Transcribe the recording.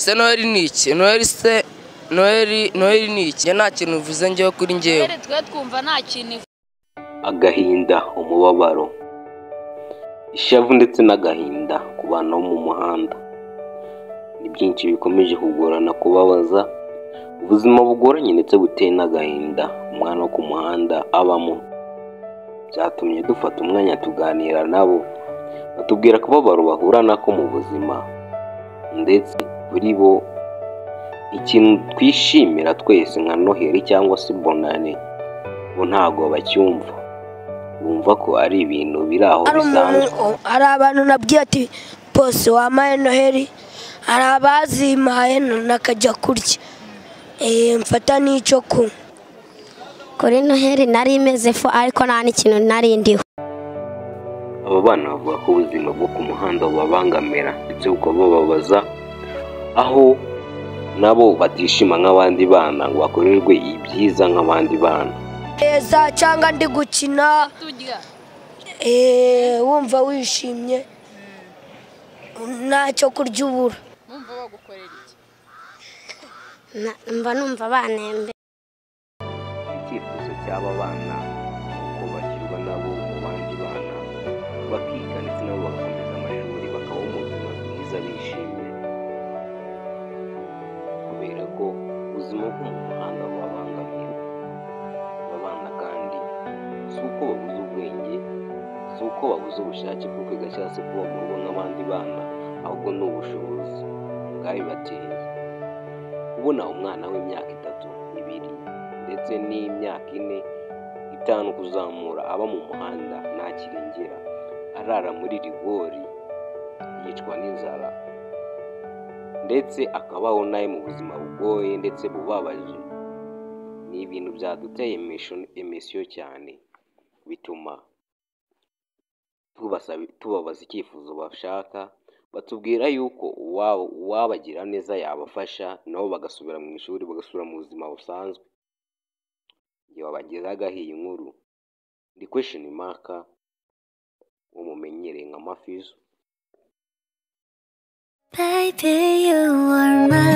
Se Noheli ni iki? Noheli se Noheli ni iki? Nta kintu uvuze njyewe kuri njyewe. Noheli twe twumva nta kintu. Agahinda, umubabaro, ishavu ndetse n'agahinda ku bana bo mu muhanda ni byinshi bikomeje kugorana kubabaza. Ubuzima bugoranye ndetse buteye n'agahinda umwana wo ku muhanda abamo byatumye dufata umwanya tuganira nabo, batubwira akababaro bahura nako mu buzima, ndetse kuri bo ikintu twishimira twese nka Noheli cyangwa se Bonane bo ntabwo bacyumva, bumva ko ari ibintu biri aho bisanzwe. Hari abantu nabwiye ati bose wampaye Noheli, hari abazimpaye nakajya kurya, mfata n'icyo kunywa. Kuri Noheli nari imeze fu ariko nta n'ikintu nari ndiho. Aba bana bavuga ko ubuzima bwo ku muhanda bubabangamira ndetse bukabababaza, aho nabo batishima nk'abandi bana ngo bakorerwe ibyiza nk'abandi bana. Neza cyangwa ndi gukina wumva wishimye ntacyo kurya ubura. Numva bagukorera iki? Mba numva banembe. Icyifuzo cy'aba bana uko bashyirwa nabo mu bandi bana bakiga ndetse nabo bagakomeza amashuri bakabaho mu buzima bwiza bishimye, kubera ko ubuzima bwo mu muhanda bubabangamira. Aba bana kandi si uko babuze ubwenge, si uko babuze ubushake bwo kwiga cyangwa se kuba mu rugo nk'abandi bana, ahubwo ni ubushobozi bwabibateye. Kubona umwana w'imyaka 3, 2 ndetse n'imyaka 4, 5 kuzamura aba mu muhanda nta kirengera, arara muri rigori, yicwa n'inzara ndetse akabaho nawe mu buzima bugoye ndetse bubabaje, ni ibintu byaduteye emisiyo cyane, bituma tubabaza icyifuzo bashaka, batubwira yuko uwabagira neza yabafasha nabo bagasubira mu ishuri, bagasubira mu buzima busanzwe. Igihe wabagezagaho iyi nkuru ndi Question Mark wo mumenyereye nka Mafizo. Baby, you are my